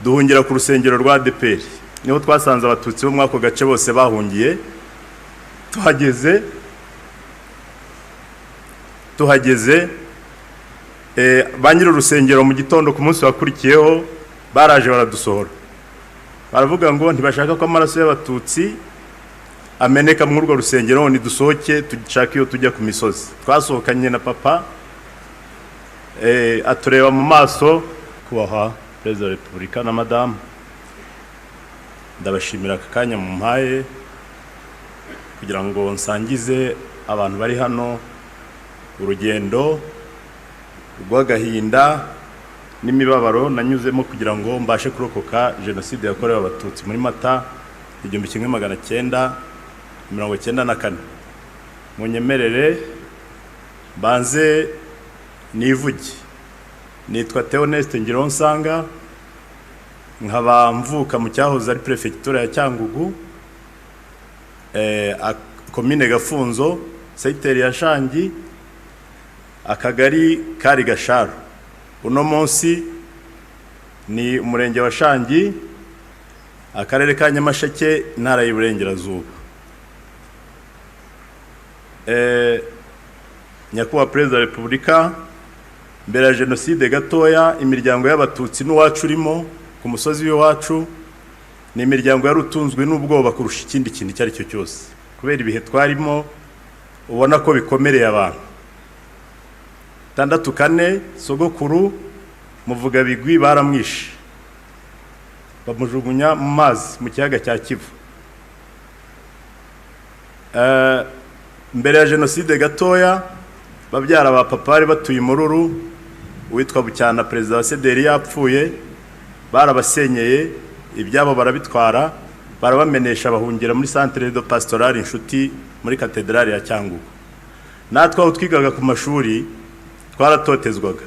Duhungira ku rusengero rwa ADEPR, niho twasanze Abatutsi bo muri ako gace bose bahungiye. Tuhageze, ba nyiri urusengero mu gitondo ku munsi wakurikiyeho baraje baradusohora, baravuga ngo ntibashaka ko amaraso y'Abatutsi ameneka muri urwo rusengero, ngo nidusohoke dushake iyo tujya ku misozi. Twasohokanye na papa, atureba mu maso. Kubahwa Perezida wa Repubulika na Madamu, ndabashimira aka kanya mumpaye kugira ngo nsangize abantu bari hano urugendo rw'agahinda n'imibabaro nanyuzemo kugira ngo mbashe kurokoka Jenoside yakorewe Abatutsi muri Mata 1994. Munyemerere mbanze nivuge. Nitwa Theoneste Ngironsanga, nkaba mvuka mu cyahoze ari Perefegitura ya Cyangugu, Komine Gafunzo, segiteri ya Shangi, akagari kari Gasharu. Uno munsi ni umurenge wa Shangi, akarere ka Nyamasheke, intara y'Iburengerazuba. Nyakubahwa Perezida wa Repubulika, mbere ya Jenoside gatoya, imiryango y'Abatutsi n'uwacu urimo ku musozi w'iwacu ni imiryango yari utunzwe n'ubwoba kurusha ikindi kintu icyo ari cyo cyose, kubera ibihe twarimo ubona ko bikomereye abantu. 64, sogokuru Muvugabigwi baramwishe, bamujugunya mu mazi mu kiyaga cya Kivu. Mbere ya Jenoside gatoya, babyara ba papa bari batuye Imururu, uwitwa Bucyana perezida wa CDR yapfuye, barabasenyeye, ibyabo barabitwara, barabamenesha, bahungira muri Centre de Pastorale Inshuti muri Katedrali ya Cyangugu. Natwe aho twigaga ku mashuri twaratotezwaga,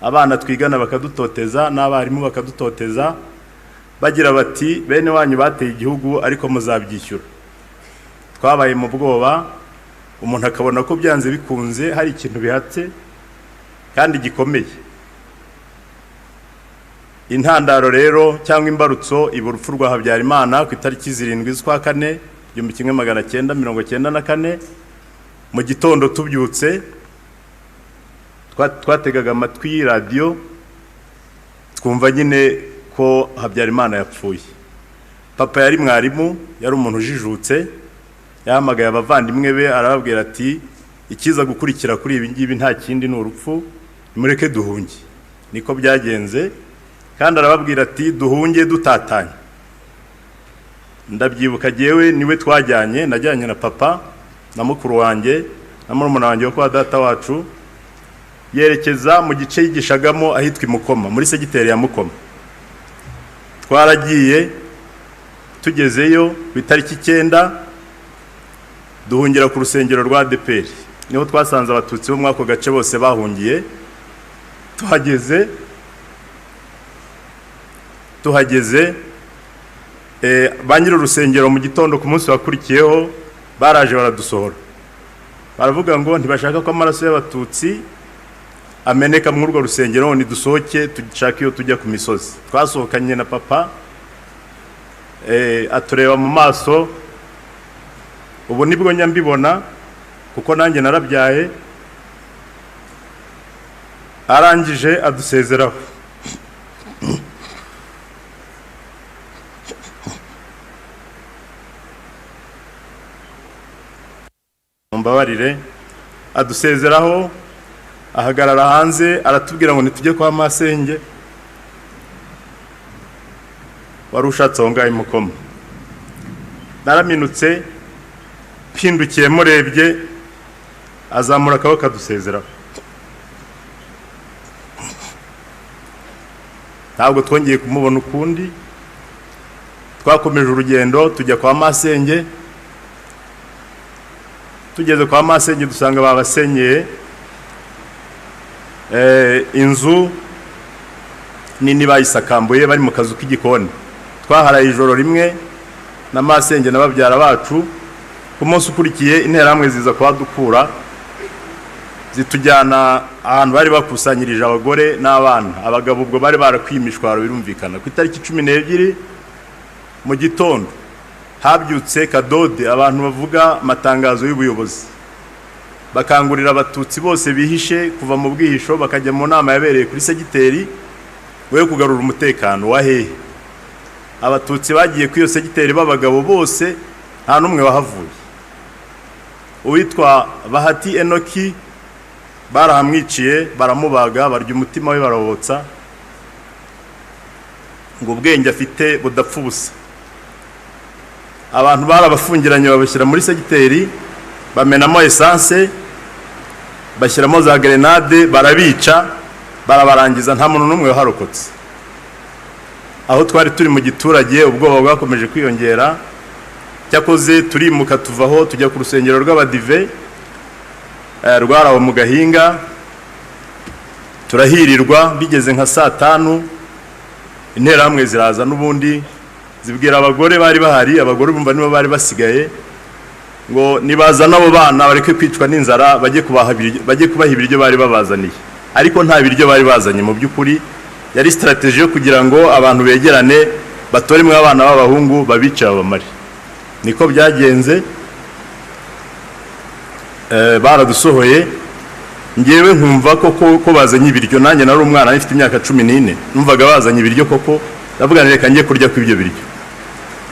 abana twigana bakadutoteza n'abarimu bakadutoteza, bagira bati: "Bene wanyu bateye igihugu, ariko muzabyishyura." Twabaye mu bwoba, umuntu akabona ko byanze bikunze hari ikintu bihatse kandi gikomeye. Intandaro rero cyangwa imbarutso iba urupfu rwa Habyarimana ku itariki 7 z'ukwa kane 1994. Mu gitondo tubyutse, twategaga amatwi radiyo, twumva nyine ko Habyarimana yapfuye. Papa yari mwarimu, yari umuntu ujijutse, yahamagaye abavandimwe be arababwira ati: "Ikiza gukurikira kuri ibi ngibi nta kindi, ni urupfu, nimureke duhunge." Niko byagenze, kandi arababwira ati: "Duhunge dutatanye." Ndabyibuka, jyewe niwe twajyanye, najyanye na papa na mukuru wanjye na murumuna wanjye wo kwa data wacu, yerekeza mu gice yigishagamo ahitwa i Mukoma, muri segiteri ya Mukoma. Twaragiye, tugezeyo ku itariki 9, duhungira ku rusengero rwa ADEPR, niho twasanze Abatutsi bo muri ako gace bose bahungiye. Tuhageze, ba nyiri urusengero mu gitondo ku munsi wakurikiyeho baraje baradusohora, baravuga ngo ntibashaka ko amaraso y'Abatutsi ameneka muri urwo rusengero, ngo nidusohoke dushake iyo tujya ku misozi. Twasohokanye na papa, atureba mu maso. Ubu nibwo njya mbibona kuko nanjye narabyaye. Arangije adusezeraho. Mumbabarire. Adusezeraho, ahagarara hanze, aratubwira ngo nitujye kwa masenge wari ushatse aho ngaho i Mukoma. Naraminutse, mpindukiye murebye, azamura akaboko adusezeraho. Ntabwo twongeye kumubona ukundi. Twakomeje urugendo tujya kwa masenge. Tugeze kwa masenge dusanga babasenyeye, inzu nini bayisakambuye, bari mu kazu k'igikoni. Twaharaye ijoro rimwe na masenge na babyara bacu. Ku munsi ukurikiye Interahamwe ziza kuhadukura. Zitujyana ahantu bari bakusanyirije abagore n'abana. Abagabo ubwo bari barakwiye imishwaro, birumvikana. Ku itariki 12 mu gitondo habyutse kadode, abantu bavuga amatangazo y'ubuyobozi, bakangurira Abatutsi bose bihishe kuva mu bwihisho, bakajya mu nama yabereye kuri segiteri yo kugarura umutekano wa hehe. Abatutsi bagiye kuri iyo segiteri b'abagabo bose, nta n'umwe wahavuye. Uwitwa Bahati Enoki barahamwiciye, baramubaga, barya umutima we, barawotsa, ngo ubwenge afite budapfa ubusa. Abantu barabafungiranye, babashyira muri segiteri, bamenamo essence, bashyiramo za grenade, barabica, barabarangiza, nta muntu n'umwe waharokotse. Aho twari turi mu giturage, ubwoba bwakomeje kwiyongera. Cyakoze turimuka, tuvaho, tujya ku rusengero rw'Abadive rwaraho mu Gahinga, turahirirwa. Bigeze nka saa 5, Interahamwe ziraza n'ubundi, zibwira abagore bari bahari, abagore bumva nibo bari basigaye, ngo nibazana abo bana bareke kwicwa n'inzara, bajye kubaha ibiryo bari babazaniye. Ariko nta biryo bari bazanye mu by'ukuri, yari stratégie yo kugira ngo abantu begerane, batoremwe abana b'abahungu, babice, babamare. Niko byagenze. Baradusohoye. Ngewe nkumva koko ko bazanye ibiryo. Nanjye nari umwana, mfite imyaka 14, numvaga bazanye ibiryo koko. Ndavuga nti: "Reka njye kurya kuri ibyo biryo."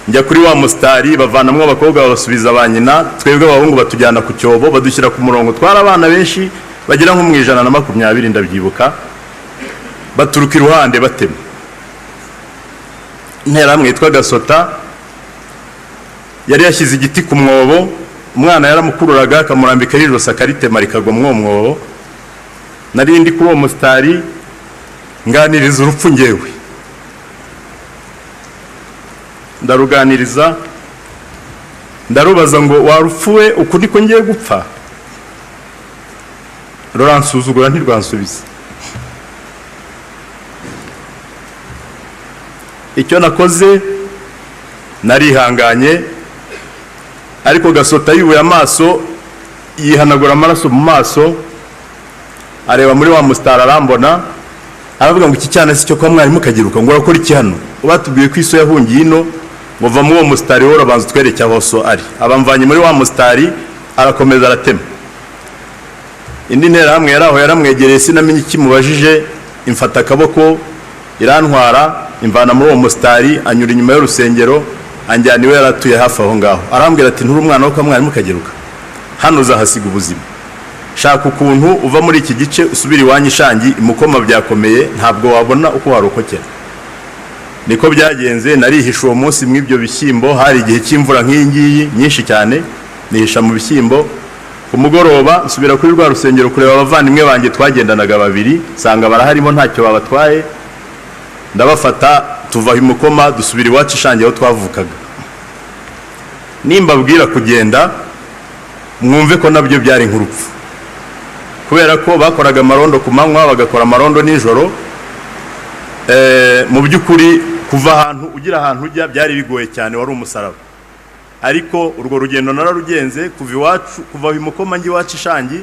Njya kuri wa musitari, bavanamwo abakobwa, babasubiza ba nyina, twebwe abahungu batujyana ku cyobo, badushyira ku murongo. Twari abana benshi bagera nko mu 120, ndabyibuka. Baturuka iruhande batema. Interahamwe yitwa Gasota yari yashyize igiti ku mwobo, umwana yaramukururaga akamurambikaho ijosi, akaritema, rikagwa muri uwo mwobo. Nari ndi kuri uwo musitari, nganiriza urupfu, ngewe ndaruganiriza, ndarubaza ngo: "Warupfuwe, uku niko ngiye gupfa?" Ruransuzugura, ntirwansubiza. Icyo nakoze, narihanganye, ariko Gasota yubuye amaso, yihanagura amaraso mu maso, areba muri wa musitari, arambona, aravuga ngo: "Iki cyana si cyo kwa mwarimu Kageruka?" Ngo: "Urakora iki hano? Batubwiye ko iso yahungiye ino." Ngo: "Va muri uwo musitari wowe, urabanza utwereke aho so ari." Abamvanye muri wa musitari, arakomeza aratema. Indi Nterahamwe yari aho yaramwegereye, sinamenye ikimubajije, imfata akaboko, irantwara, imvana muri uwo musitari, anyura inyuma y'urusengero, anjyana iwe yari atuye hafi aho ngaho. Arambwira ati: "Nturi umwana wo kwa mwarimu Kageruka? Hano uzahasiga ubuzima. Shaka ukuntu uva muri iki gice, usubira iwanyu Ishangi. Imukoma byakomeye, ntabwo wabona uko warokokera." Niko byagenze. Narihishe uwo munsi mu ibyo bishyimbo, hari igihe cy'imvura nk'iyi ngiyi nyinshi cyane. Nihisha mu bishyimbo. Ku mugoroba nsubira kuri rwa rusengero kureba abavandimwe banjye twagendanaga babiri, nsanga baraharimo, ntacyo babatwaye. Ndabafata, tuva imukoma, dusubira iwacu Ishangi aho twavukaga. Nimbabwira kugenda, mwumve ko nabyo byari nk'urupfu, kubera ko bakoraga amarondo ku manywa, bagakora amarondo nijoro. Mu by'ukuri kuva ahantu ugira ahantu ujya byari bigoye cyane, wari umusaraba. Ariko urwo rugendo nararugenze, kuva iwacu, kuva imukoma njya iwacu Ishangi,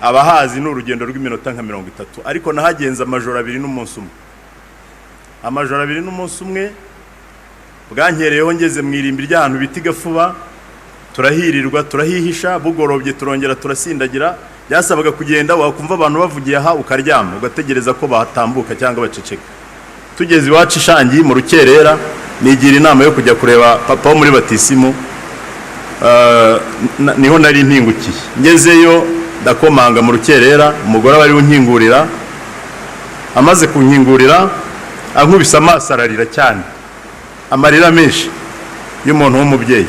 abahazi ni urugendo rw'iminota nka 30, ariko nahagenze amajoro 2 n'umunsi umwe. Amajoro 2 n'umunsi umwe. Bwankereyeho ngeze mu irimbi ry'ahantu bita Gafuba, turahirirwa, turahihisha. Bugorobye turongera turasindagira. Byasabaga kugenda, wakumva abantu bavugiye aha ukaryama, ugategereza ko bahatambuka cyangwa baceceka. Tugeze iwacu Ishangi mu rukerera, nigira inama yo kujya kureba papa wo muri batisimu. Niho nari mpingukiye. Ngezeyo ndakomanga mu rukerera, umugore aba ariwe unkingurira. Amaze kunkingurira, ankubise amaso, ararira cyane, amarira menshi y'umuntu w'umubyeyi.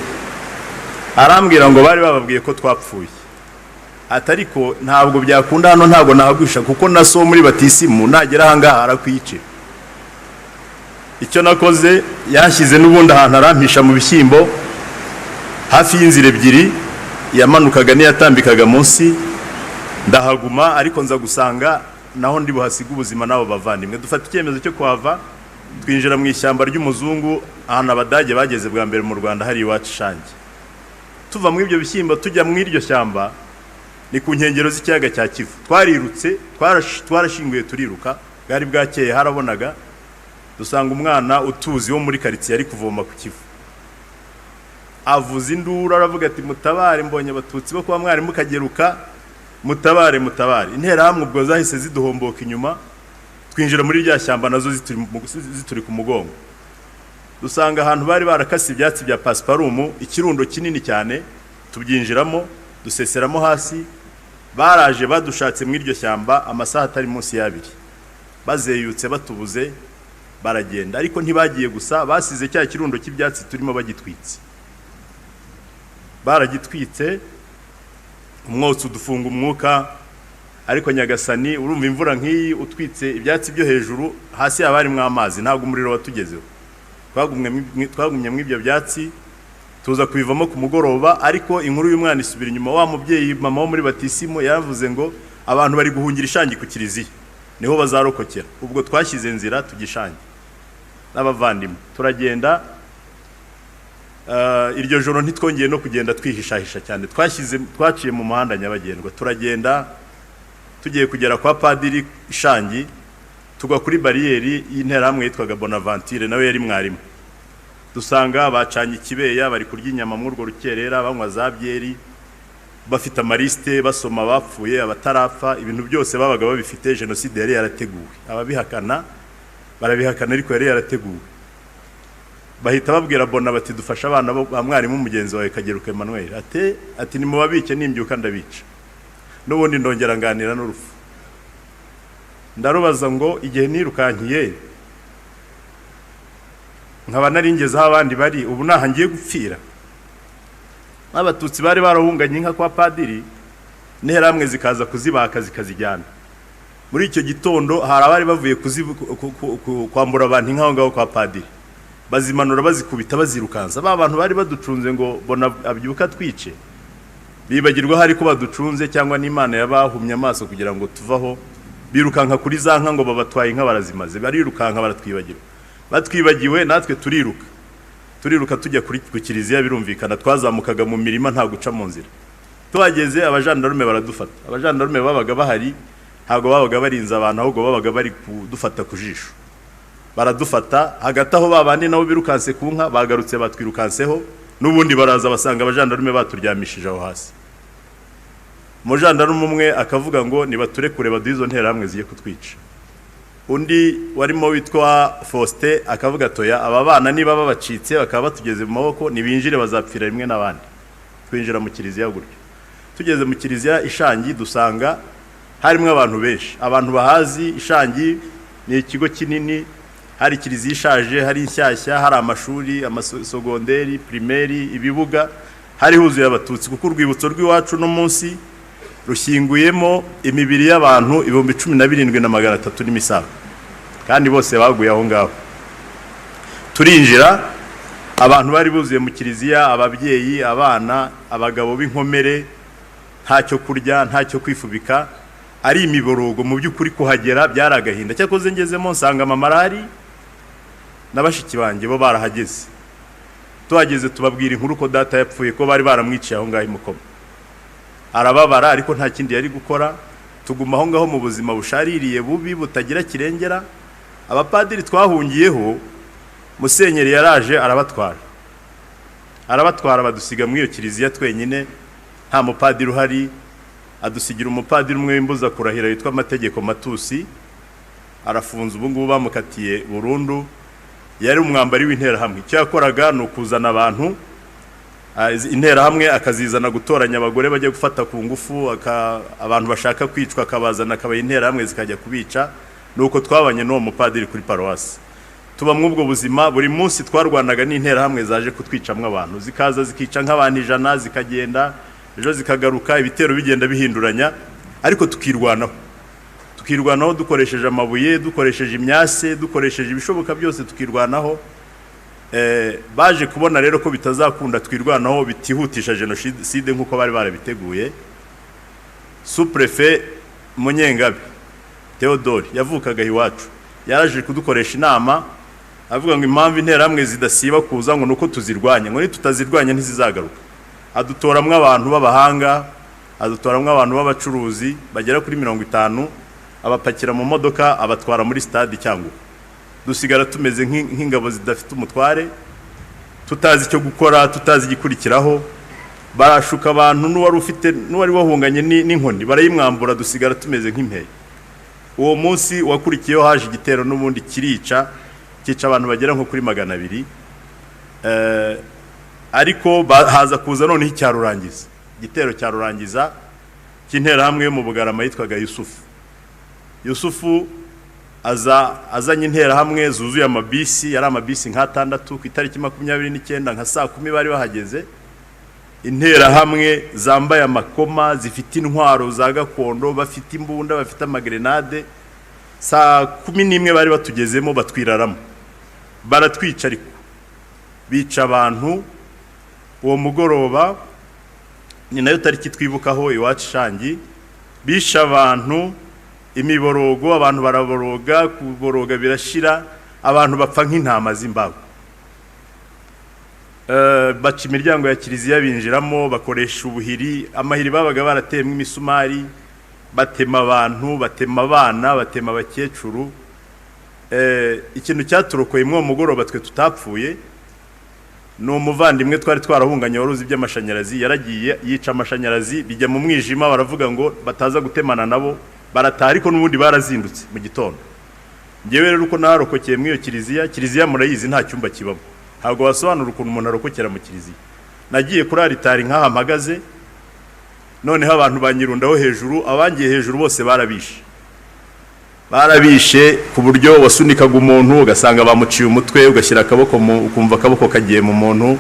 Arambwira ngo bari bababwiye ko twapfuye, ati: "Ariko ntabwo byakunda hano, ntabwo nahagwisha, kuko na so muri batisimu nagera ahangaha arakwicira." Icyo nakoze, yanshyize n'ubundi ahantu, arampisha mu bishyimbo hafi y'inzira ebyiri, yamanukaga n'iyatambikaga munsi. Ndahaguma, ariko nza gusanga naho ndi buhasiga ubuzima n'abo bavandimwe. Dufata icyemezo cyo kuhava, twinjira mu ishyamba ry'umuzungu, ahantu Abadage bageze bwa mbere mu Rwanda, hari iwacu Ishangi. Tuva muri ibyo bishyimbo tujya mu iryo shyamba, Ni ku nkengero z'ikiyaga cya Kivu. Twarirutse, twarashinguye, turiruka. Bwari bwakeye, harabonaga. Dusanga umwana utuzi wo muri karitsiye ari kuvoma ku Kivu, avuza induru, aravuga ati: "Mutabare, mbonye Abatutsi bo kuba mwarimu Kageruka, mutabare, mutabare." Interahamwe ubwo zahise ziduhomboka inyuma, twinjira muri rya shyamba nazo zituri ku mugongo. Dusanga ahantu bari barakase ibyatsi bya pasiparumu, ikirundo kinini cyane, tubyinjiramo, duseseramo hasi. Baraje badushatse muri iryo shyamba amasaha atari munsi y'abiri, bazeyutse batubuze baragenda. Ariko ntibagiye gusa, basize cya kirundo cy'ibyatsi turimo bagitwitse. Baragitwitse, umwotsi udufunga umwuka. Ariko Nyagasani, urumva imvura nk'iyi utwitse ibyatsi byo hejuru, hasi haba harimo amazi, ntabwo umuriro watugezeho. Twagumye mu ibyo byatsi, tuza kubivamo ku mugoroba. Ariko inkuru y'umwana isubira inyuma. Wa mubyeyi, mama wo muri batisimu, yaravuze ngo abantu bari guhungira Ishangi ku kiliziya, niho bazarokokera. Ubwo twashyize nzira tujya Ishangi n'abavandimwe, turagenda. Iryo joro ntitwongeye no kugenda twihishahisha cyane, twaciye mu muhanda nyabagendwa, turagenda. Tugiye kugera kwa padiri Ishangi, tugwa kuri bariyeri y'Interahamwe yitwaga Bonaventure, nawe yari mwarimu. Dusanga bacanye ikibeya, bari kurya inyama muri urwo rukerera, banywa za byeri, bafite amalisite, basoma abapfuye, abatarapfa, ibintu byose babaga babifite. Jenoside yari yarateguwe, ababihakana barabihakana, ariko yari yarateguwe. Bahita babwira Bona bati: "Dufashe abana ba mwarimu mugenzi wawe Kageruka Emmanuel." Ati: "Nimubabike, nimbyuka ndabica." N'ubundi ndongera nganira n'urupfu, ndarubaza ngo: "Igihe nirukankiye nkaba nari ngeze aho abandi bari, ubu naha ngiye gupfira?" N'Abatutsi bari barahunganye inka kwa padiri, Interahamwe zikaza kuzibaka zikazijyana. Muri icyo gitondo hari abari bavuye kwambura abantu inka aho ngaho kwa padiri, bazimanura, bazikubita, bazirukansa. Ba bantu bari baducunze ngo Bona abyuka twice, bibagirwa hari ko baducunze, cyangwa n'Imana yabahumye amaso kugira ngo tuvaho. Birukanka kuri za nka ngo babatwaye inka, barazimaze, barirukanka baratwibagirwa. Batwibagiwe natwe turiruka, turiruka tujya ku kiliziya. Birumvikana twazamukaga mu mirima, nta guca mu nzira. Tuhageze abajandarume baradufata. Abajandarume babaga bahari ntabwo babaga barinze abantu, ahubwo babaga bari kudufata ku jisho. Baradufata. Hagati aho ba bandi nabo birukanse ku nka bagarutse, batwirukanseho n'ubundi, baraza basanga abajandarume baturyamishije aho hasi. Umujandarume umwe akavuga ngo nibaturekure baduhe izo nterahamwe zigiye kutwica. Undi warimo witwa Faustin akavuga: "Toya, aba bana niba babacitse bakaba batugeze mu maboko, nibinjire, bazapfira rimwe n'abandi." Twinjira mu kiliziya gutyo. Tugeze mu kiliziya Ishangi, dusanga harimo abantu benshi. Abantu bahazi Ishangi, ni ikigo kinini, hari kiliziya ishaje, hari inshyashya, hari amashuri, amasogonderi, primaire, ibibuga. Hari huzuye Abatutsi, kuko urwibutso rw'iwacu no munsi rushyinguyemo imibiri y'abantu 17,300 n'imisago, kandi bose baguye aho ngaho. Turinjira, abantu bari buzuye mu kiliziya, ababyeyi, abana, abagabo b'inkomere, ntacyo kurya, ntacyo kwifubika, ari imiborogo. Mu by'ukuri kuhagera byari agahinda. Cyakoze ngezemo nsanga mama arahari na bashiki banjye, bo barahageze. Tuhageze tubabwira inkuru ko data yapfuye, ko bari baramwiciye aho ngaho i Mukoma. Arababara, ariko nta kindi yari gukora. Tuguma aho ngaho mu buzima bushaririye, bubi, butagira kirengera. Abapadiri twahungiyeho, musenyeri yaraje arabatwara, arabatwara, badusiga muri iyo kiliziya twenyine, nta mupadiri uhari. Adusigira umupadiri umwe w'imbuza kurahira witwa Amategeko Matusi, arafunze ubu ngubu, bamukatiye burundu. Yari umwambari w'Interahamwe. Icyo yakoraga ni ukuzana abantu, Interahamwe akazizana gutoranya abagore bajya gufata ku ngufu, abantu bashaka kwicwa akabazana, akabaha Interahamwe zikajya kubica. Nuko twabanye n'uwo mupadiri kuri paruwasi, tuba muri ubwo buzima. Buri munsi twarwanaga n'Interahamwe zaje kutwicamwo abantu, zikaza zikica nk'abantu 100, zikagenda, ejo zikagaruka, ibitero bigenda bihinduranya, ariko tukirwanaho, tukirwanaho dukoresheje amabuye, dukoresheje imyase, dukoresheje ibishoboka byose, tukirwanaho. Baje kubona rero ko bitazakunda, twirwanaho bitihutisha jenoside nk'uko bari barabiteguye. Sous-préfet Munyengabe Theodore yavukaga iwacu, yaraje kudukoresha inama, avuga ngo impamvu Interahamwe zidasiba kuza ngo nuko tuzirwanya, ngo nitutazirwanya ntizizagaruka. Adutoramwo abantu b'abahanga. Adutoramo abantu b'abacuruzi bagera kuri 50, abapakira mu modoka, abatwara muri stade Cyangugu. Dusigara tumeze nk'ingabo zidafite umutware, tutazi icyo gukora, tutazi igikurikiraho. Barashuka abantu, n'uwari ufite, n'uwari wahunganye n'inkoni barayimwambura, dusigara tumeze nk'impehe. Uwo munsi wakurikiyeho haje igitero n'ubundi kirica, cyica abantu bagera nko kuri 200. Ariko haza kuza noneho icya Rurangiza, igitero cya Rurangiza cy'interahamwe yo mu Bugarama yitwaga Yusufu. Yusufu aza azanye interahamwe zuzuye amabisi, yari amabisi nk'atandatu. Ku itariki 29 nka saa 10 bari bahageze, interahamwe zambaye amakoma, zifite intwaro za gakondo, bafite imbunda, bafite amagrenade. Saa 11 bari batugezemo, batwiraramo, baratwica, ariko bica abantu uwo mugoroba. Ni nayo tariki twibukaho iwacu Shangi. Bishe abantu, imiborogo, abantu baraboroga, kuboroga birashira, abantu bapfa nk'intama z'imbago. Baca imiryango ya kiliziya binjiramo, bakoresha ubuhiri, amahiri babaga barateyemo imisumari, batema abantu, batema abana, batema abakecuru. Ikintu cyaturokoye muri uwo mugoroba twe tutapfuye ni umuvandimwe twari twarahunganye wari uzi iby'amashanyarazi. Yaragiye yica amashanyarazi, bijya mu mwijima, baravuga ngo bataza gutemana nabo, barataha. Ariko n'ubundi barazindutse mu gitondo. Ngewe rero uko narokokeye muri iyo kiliziya, kiliziya murayizi, nta cyumba kibamo, ntabwo wasobanura ukuntu umuntu arokokera mu kiliziya. Nagiye kuri aritari nk'aha mpagaze, noneho abantu banyirundaho hejuru. Abangiye hejuru bose barabishe, barabishe ku buryo wasunikaga umuntu ugasanga bamuciye umutwe, ugashyira akaboko mu, ukumva akaboko kagiye mu muntu.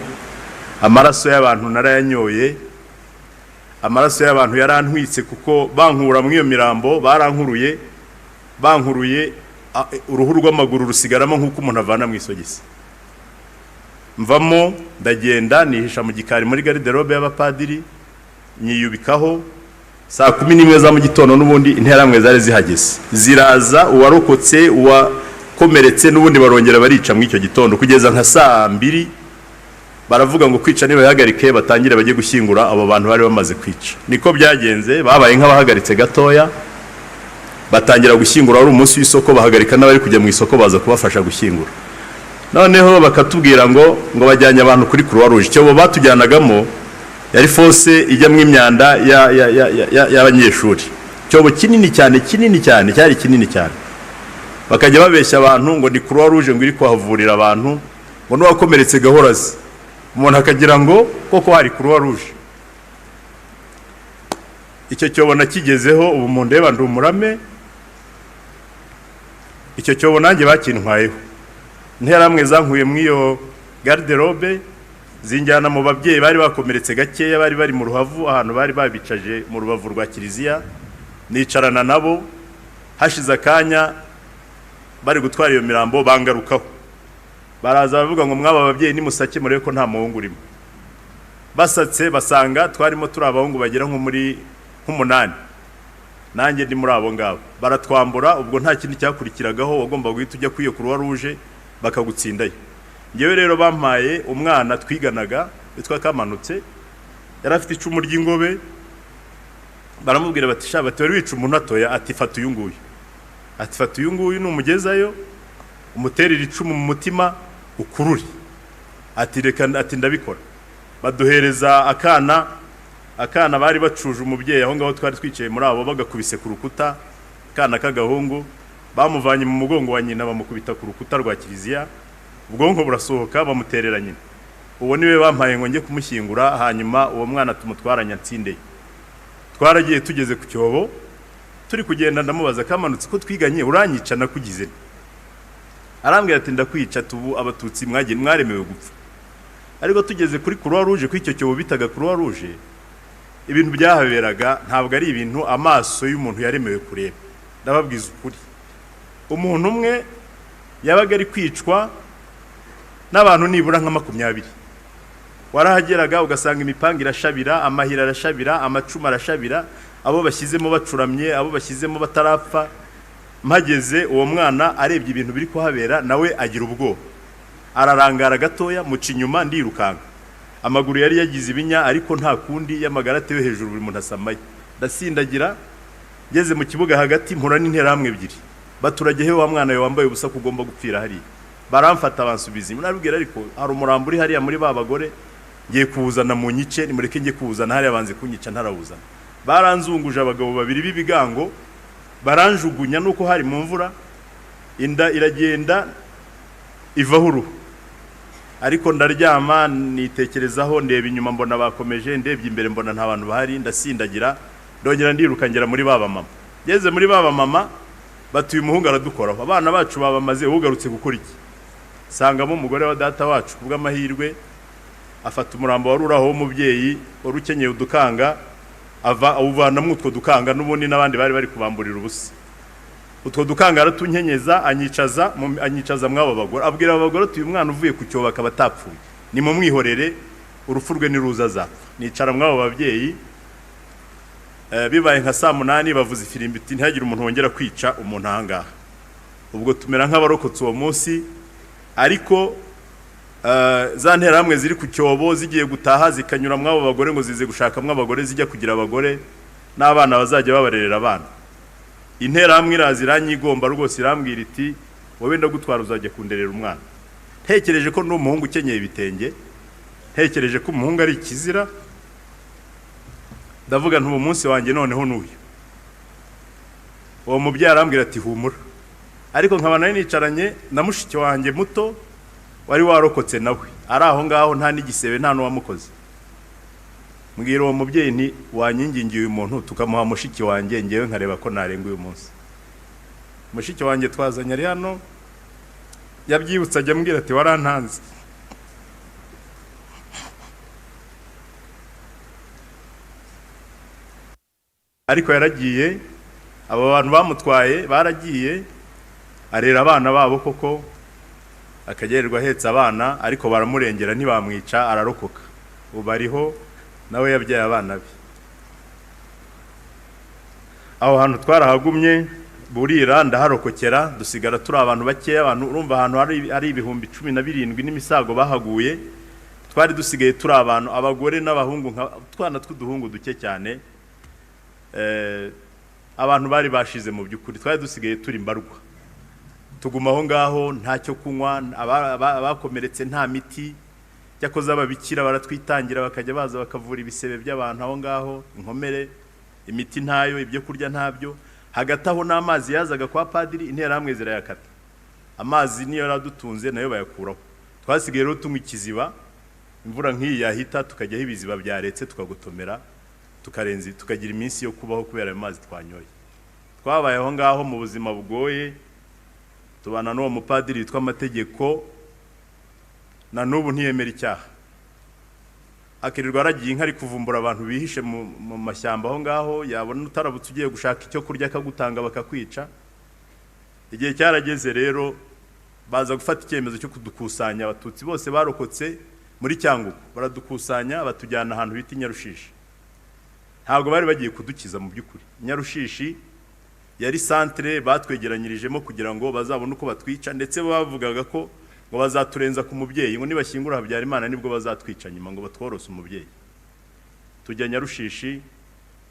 Amaraso y'abantu narayanyoye, amaraso y'abantu yarantwitse, kuko bankura muri iyo mirambo barankuruye, bankuruye, uruhu rw'amaguru rusigaramo nk'uko umuntu avana mu isogisi. Mvamo ndagenda nihisha mu gikari muri garde-robe y'abapadiri, nyiyubikaho. Saa 11 za mu gitondo n'ubundi interahamwe zari zihageze, ziraza, uwarokotse, uwakomeretse, n'ubundi barongera barica muri icyo gitondo kugeza nka saa 2. Baravuga ngo kwica nibahagarike, batangire bajye gushyingura abo bantu bari bamaze kwica. Niko byagenze, babaye nk'abahagaritse gatoya, batangira gushyingura. Wari umunsi w'isoko, bahagarika n'abari kujya mu isoko, baza kubafasha gushyingura. Noneho bakatubwira ngo bajyanye abantu kuri Croix Rouge. Icyobo batujyanagamo yari fosse ijyamo imyanda y'abanyeshuri, icyobo kinini cyane, kinini cyane, cyari kinini cyane. Bakajya babeshya abantu ngo ni Croix Rouge, ngo iri kuhavurira abantu, ngo n'uwakomeretse gahorazi, umuntu akagira ngo koko hari Croix Rouge. Icyo cyobo nakigezeho, ubu mu ndeba ndi umurame. Icyo cyobo nanjye bakintwayeho. Interahamwe zankuye muri iyo garde-robe, zinjyana mu babyeyi bari bakomeretse gakeya, bari bari mu ruhavu, ahantu bari babicaje mu rubavu rwa kiliziya, nicarana nabo. Hashize akanya bari gutwara iyo mirambo, bangarukaho, baraza baravuga ngo: "Mwaba ababyeyi nimusake murebe ko nta muhungu urimo." Basatse basanga twarimo turi abahungu bagera nko muri nk'umunani, nanjye ndi muri abo ngabo. Baratwambura. Ubwo nta kindi cyakurikiragaho, wagomba guhita ujya kuri iyo Croix Rouge bakagutsindayo. Ngewe rero bampaye umwana twiganaga witwa Kamanutse, yari afite icumu ry'ingobe. Baramubwira bati: "Sha," bati, "wari wica umuntu atoya." Ati: "Fata uyu nguyu." Ati: "Fata uyu nguyu, numugezayo umuterere icumu mu mutima ukurure." Ati: "Reka." Ati: "Ndabikora." Baduhereza akana, akana bari bacuje umubyeyi aho ngaho twari twicaye muri abo, bagakubise ku rukuta. Akana k'agahungu bamuvanye mu mugongo wa nyina, bamukubita ku rukuta rwa kiliziya, ubwonko burasohoka, bamuterera nyina. Uwo niwe bampaye ngo njye kumushyingura. Hanyuma uwo mwana tumutwaranya ntsindeye. Twaragiye, tugeze ku cyobo, turi kugenda ndamubaza: "Kamanutse, ko twiganye, uranyica nakugize nte?" Arambwira ati: "Ndakwica tubu Abatutsi mwagiye mwaremewe gupfa." Ariko tugeze kuri Croix Rouge, kuri icyo cyobo bitaga Croix Rouge, ibintu byahaberaga ntabwo ari ibintu amaso y'umuntu yaremewe kureba. Ndababwiza ukuri, umuntu umwe yabaga ari kwicwa n'abantu nibura nka 20. Warahageraga ugasanga imipanga irashabira, amahiri arashabira, amacumu arashabira, abo bashyizemo bacuramye, abo bashyizemo batarapfa. Mpageze, uwo mwana arebye ibintu biri kuhabera, nawe agira ubwoba, ararangara gatoya, muca inyuma ndirukanka. Amaguru yari yagize ibinya, ariko nta kundi, y'amagara atewe hejuru, buri muntu asamaye. Ndasindagira, ngeze mu kibuga hagati mpura n'interahamwe ebyiri. Baturage he wa mwana we wambaye ubusa ko ugomba gupfira hariya? Baramfata bansubiza inyuma. Nabibwira, ariko hari umurambo uri hariya muri ba bagore, ngiye kuwuzana mu nyice, nimureke njye kuwuzana hariya, banze kunyica ntarawuzana. Baranzunguje abagabo babiri b'ibigango, baranjugunya, nuko hari mu mvura, inda iragenda ivaho uruhu. Ariko ndaryama nitekerezaho, ndeba inyuma mbona bakomeje, ndebye imbere mbona nta bantu bahari, ndasindagira, ndongera ndiruka ngera muri ba mama. Ngeze muri ba mama batuye, umuhungu aradukoraho, abana bacu babamaze, ugarutse gukora iki? Sangamo umugore wa data wacu. Kubw'amahirwe afata umurambo wari uri aho w'umubyeyi wari ukenyeye udukanga, ava awuvanamo utwo dukanga, n'ubundi n'abandi bari bari kubamburira ubusa. Utwo dukanga aratunkenyeza, anyicaza mw'abo bagore, abwira abo bagore ati: "Uyu mwana uvuye ku cyobo akaba atapfuye, nimumwihorere, urupfu rwe niruza azapfa." Nicara mw'abo babyeyi. Bibaye nka saa 8, bavuza ifirimbi iti: "Ntihagire umuntu wongera kwica umuntu aha ngaha." Ubwo tumera nk'abarokotse uwo munsi. Ariko za nterahamwe ziri ku cyobo zigiye gutaha, zikanyura mw'abo bagore ngo zize gushakamo abagore, zijya kugira abagore n'abana bazajya babarerera abana. Interahamwe iraza iranyigomba rwose, irambwira iti: "Wowe ndagutwara, uzajya kunderera umwana." Ntekereje ko ndi umuhungu ukenyeye ibitenge, ntekereje ko umuhungu ari ikizira, ndavuga nti: "Uwo munsi wanjye noneho n'uyu." Uwo mubyeyi arambwira ati: "Humura." Ariko nkaba nari nicaranye na mushiki wanjye muto wari warokotse, nawe ari aho ngaho, nta n'igisebe, nta n'uwamukoze. Mbwira uwo mubyeyi nti: "Wanyingingiye uyu muntu tukamuha mushiki wanjye, ngewe nkareba ko narenga uyu munsi." Mushiki wanjye twazanye ari hano, yabyibutse ajya ambwira ati: "Warantanze." Ariko yaragiye, abo bantu bamutwaye baragiye, arera abana babo koko, akagererwa ahetse abana, ariko baramurengera ntibamwica, ararokoka. Ubu ariho, nawe yabyaye abana be. Aho hantu twarahagumye, burira, ndaharokokera, dusigara turi abantu bakeya. Abantu urumva ahantu hari 17,000 n'imisago bahaguye, twari dusigaye turi abantu, abagore n'abahungu, utwana tw'uduhungu duke cyane. Abantu bari bashize mu by'ukuri, twari dusigaye turi mbarwa. Tuguma aho ngaho, ntacyo kunywa, abakomeretse nta miti. Cyakoze ababikira baratwitangira, bakajya baza bakavura ibisebe by'abantu aho ngaho, inkomere, imiti ntayo, ibyo kurya ntabyo. Hagati aho n'amazi yazaga kwa padiri interahamwe zirayakata. Amazi niyo yaradutunze, nayo bayakuraho. Twasigaye rero tunywa ikiziba, imvura nk'iyi yahita tukajyaho ibiziba byaretse, tukagotomera, tukarenza, tukagira iminsi yo kubaho kubera ayo mazi twanyoye. Twabaye aho ngaho mu buzima bugoye, tubana n'uwo mupadiri witwa Amategeko, na n'ubu ntiyemera icyaha, akirirwa aragiye inka, ari kuvumbura abantu bihishe mu mashyamba aho ngaho, yabona utarabutse ugiye gushaka icyo kurya akagutanga bakakwica. Igihe cyarageze rero baza gufata icyemezo cyo kudukusanya, abatutsi bose barokotse muri Cyangugu baradukusanya, batujyana ahantu bita i Nyarushishi. Ntabwo bari bagiye kudukiza mu by'ukuri. Nyarushishi yari santere batwegeranyirijemo kugira ngo bazabone uko batwica, ndetse bavugaga ko ngo bazaturenza ku mubyeyi, ngo nibashyingura Habyarimana nibwo bazatwica nyuma, ngo batworose umubyeyi. Tujya Nyarushishi.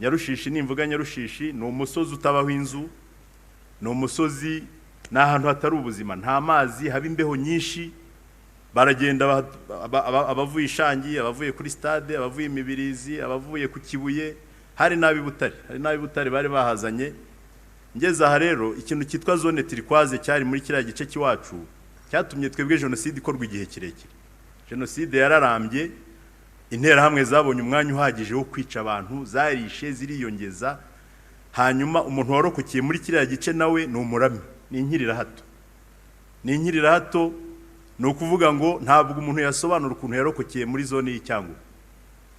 Nyarushishi, nimvuga Nyarushishi, ni umusozi utabaho inzu, ni umusozi, ni ahantu hatari ubuzima, nta mazi, haba imbeho nyinshi. Baragenda abavuye Ishangi, abavuye kuri stade, abavuye Imibirizi, abavuye ku Kibuye, hari n'ab'i Butare, hari n'ab'i Butare bari bahazanye. Ngeze aha rero, ikintu cyitwa zone turquoise cyari muri kiriya gice cy'iwacu cyatumye twebwe jenoside ikorwa igihe kirekire. Jenoside yararambye, interahamwe zabonye umwanya uhagije wo kwica abantu, zarishe ziriyongeza. Hanyuma umuntu warokokeye muri kiriya gice nawe ni umurame, ni inkirirahato, ni inkirirahato. Ni ukuvuga ngo ntabwo umuntu yasobanura ukuntu yarokokeye muri zone y'Icyangugu.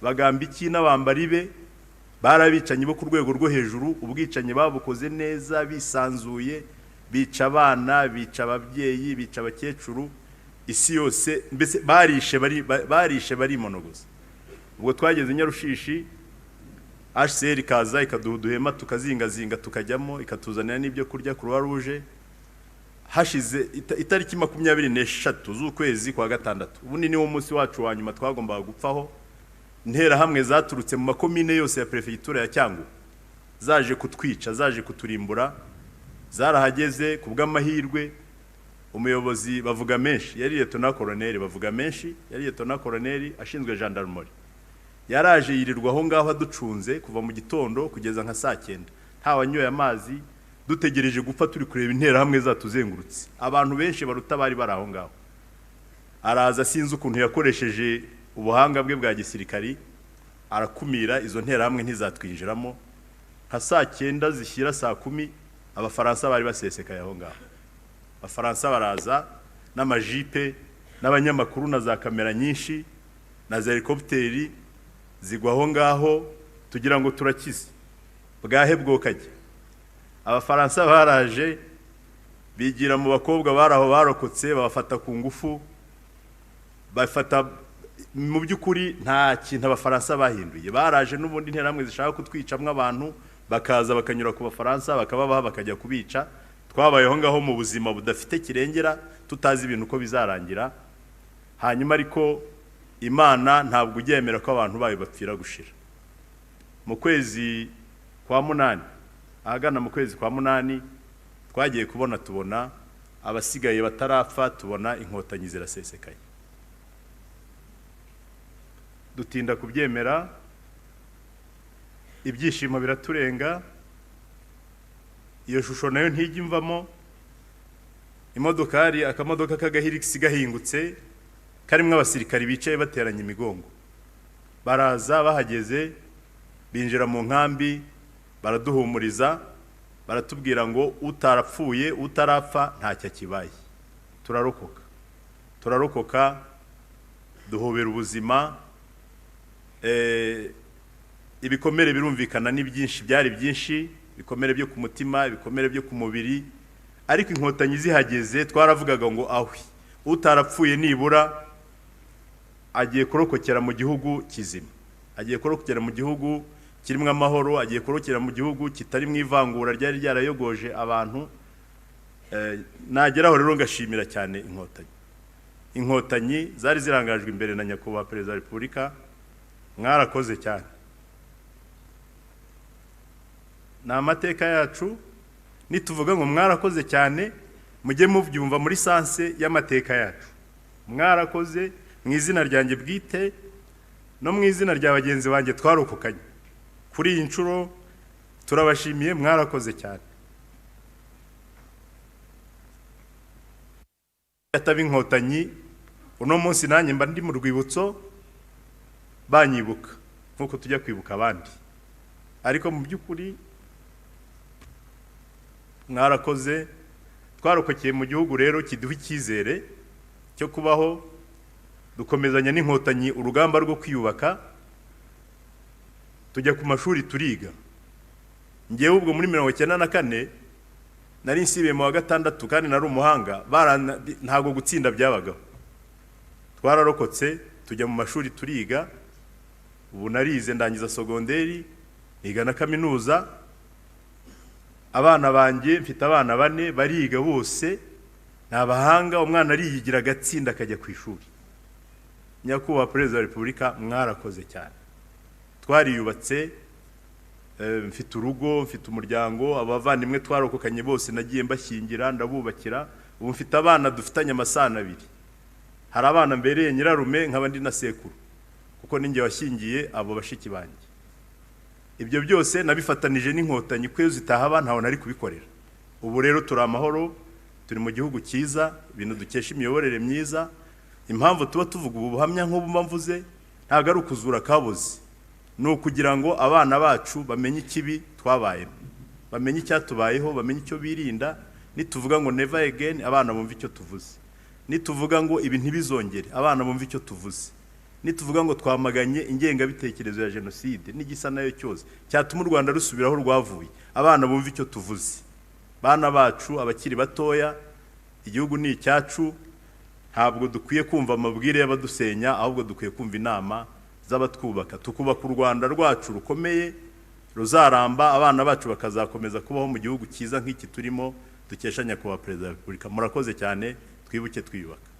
Bagambiki n'abambari be barabicanyi bo ku rwego rwo hejuru, ubwicanyi babukoze neza bisanzuye, bica abana, bica ababyeyi, bica abakecuru, isi yose mbese barishe, barishe barimonogoza. Ubwo twageze Nyarushishi, HCR ikaza ikaduha uduhema, tukazingazinga tukajyamo, ikatuzanira n'ibyo kurya, Croix Rouge. Hashize itariki 23 z'ukwezi kwa gatandatu, ubundi niwo munsi wacu wa nyuma twagombaga gupfaho. Interahamwe zaturutse mu makomine yose ya perefegitura ya Cyangugu zaje kutwica, zaje kuturimbura. Zarahageze, ku bw'amahirwe umuyobozi bavuga menshi yari liyetona koroneri, bavuga menshi yari liyetona koroneri ashinzwe gendarmerie, yaraje yirirwa aho ngaho aducunze kuva mu gitondo kugeza nka saa 9, nta wanyoye amazi, dutegereje gupfa, turi kureba interahamwe zatuzengurutse. Abantu benshi baruta bari bari aho ngaho. Araza, sinzi ukuntu yakoresheje ubuhanga bwe bwa gisirikari, arakumira izo nterahamwe ntizatwinjiramo. Nka saa 9 zishyira saa 10, Abafaransa bari basesekaye aho ngaho. Abafaransa baraza n'amajipe n'abanyamakuru na za kamera nyinshi na za helikopiteri, zigwa aho ngaho, tugira ngo turakize bwahe bwokajya. Abafaransa baraje bigira mu bakobwa bari aho barokotse, babafata ku ngufu, bafata. Mu by'ukuri nta kintu Abafaransa bahinduye. Baraje n'ubundi, interahamwe zishaka kutwicamwo abantu bakaza bakanyura ku Bafaransa, bakababaha, bakajya kubica. Twabayeho ngaho mu buzima budafite kirengera, tutazi ibintu uko bizarangira. Hanyuma ariko Imana ntabwo ujya ko abantu bayo bapfira gushira. Mu kwezi kwa munani, ahagana mu kwezi kwa munani, twagiye kubona tubona abasigaye batarapfa, tubona Inkotanyi zirasesekaye. Dutinda kubyemera, ibyishimo biraturenga. Iyo shusho nayo ntijya imvamo. Imodokari, akamodoka k'agahirigisi gahingutse karimo abasirikari bicaye bateranye imigongo, baraza. Bahageze binjira mu nkambi, baraduhumuriza, baratubwira ngo utarapfuye, utarapfa ntacyo akibaye. Turarokoka, turarokoka, duhobera ubuzima. Ibikomere birumvikana ni byinshi, byari byinshi, ibikomere byo ku mutima, ibikomere byo ku mubiri. Ariko Inkotanyi zihageze twaravugaga ngo ahwi, utarapfuye nibura agiye kurokokera mu gihugu kizima, agiye kurokokera mu gihugu kirimo amahoro, agiye kurokera mu gihugu kitari mu ivangura ryari ryarayogoje abantu. Nageraho rero ngashimira cyane Inkotanyi. Inkotanyi zari zirangajwe imbere na Nyakubahwa Perezida wa Repubulika, mwarakoze cyane. Ni amateka yacu. Nituvuga ngo mwarakoze cyane, mujye mubyumva muri sens y'amateka yacu. Mwarakoze mu izina ryanjye bwite no mu izina rya bagenzi banjye twarokokanye. Kuri iyi nshuro turabashimiye, mwarakoze cyane. Ataba Inkotanyi, uno munsi nanjye mba ndi mu rwibutso banyibuka nk'uko tujya kwibuka abandi. Ariko mu by'ukuri mwarakoze. Twarokokeye mu gihugu rero kiduha icyizere cyo kubaho. Dukomezanya n'Inkotanyi urugamba rwo kwiyubaka, tujya ku mashuri turiga. Ngewe ubwo muri 94 nari nsibiye mu wa gatandatu, kandi nari umuhanga, ntabwo gutsinda byabagaho. Twararokotse, tujya mu mashuri turiga. Ubu narize ndangiza sogonderi, niga na kaminuza. Abana banjye, mfite abana bane, bariga bose, ni abahanga. Umwana ariyigira agatsinda, akajya ku ishuri. Nyakubahwa Perezida wa Repubulika, mwarakoze cyane. Twariyubatse, mfite urugo, mfite umuryango. Abavandimwe twarokokanye bose nagiye mbashyingira, ndabubakira. Ubu mfite abana dufitanye amasano abiri. Hari abana mbereye nyirarume, nkaba ndi na sekuru, kuko ninjye washyingiye abo bashiki banjye. Ibyo byose nabifatanije n'Inkotanyi, ko iyo zitahaba ntawe nari kubikorera. Ubu rero turi amahoro, turi mu gihugu cyiza, ibintu dukesha imiyoborere myiza. Impamvu tuba tuvuga ubu buhamya nk'ubu mba mvuze, ntabwo ari ukuzura kabuze, ni ukugira ngo abana bacu bamenye ikibi twabayemo, bamenye icyatubayeho, bamenye icyo birinda. Nituvuga ngo "Never again", abana bumva icyo tuvuze. Nituvuga ngo ibi ntibizongere, abana bumva icyo tuvuze. Nituvuga ngo twamaganye ingengabitekerezo ya jenoside n'igisa nayo cyose cyatuma u Rwanda rusubira aho rwavuye, abana bumva icyo tuvuze. Bana bacu abakiri batoya, igihugu ni icyacu. Ntabwo dukwiye kumva amabwire y'abadusenya, ahubwo dukwiye kumva inama z'abatwubaka, tukubaka u Rwanda rwacu rukomeye ruzaramba, abana bacu bakazakomeza kubaho mu gihugu cyiza nk'iki turimo. dukesha Nyakubahwa Perezida wa Repubulika. Murakoze cyane. Twibuke twiyubaka.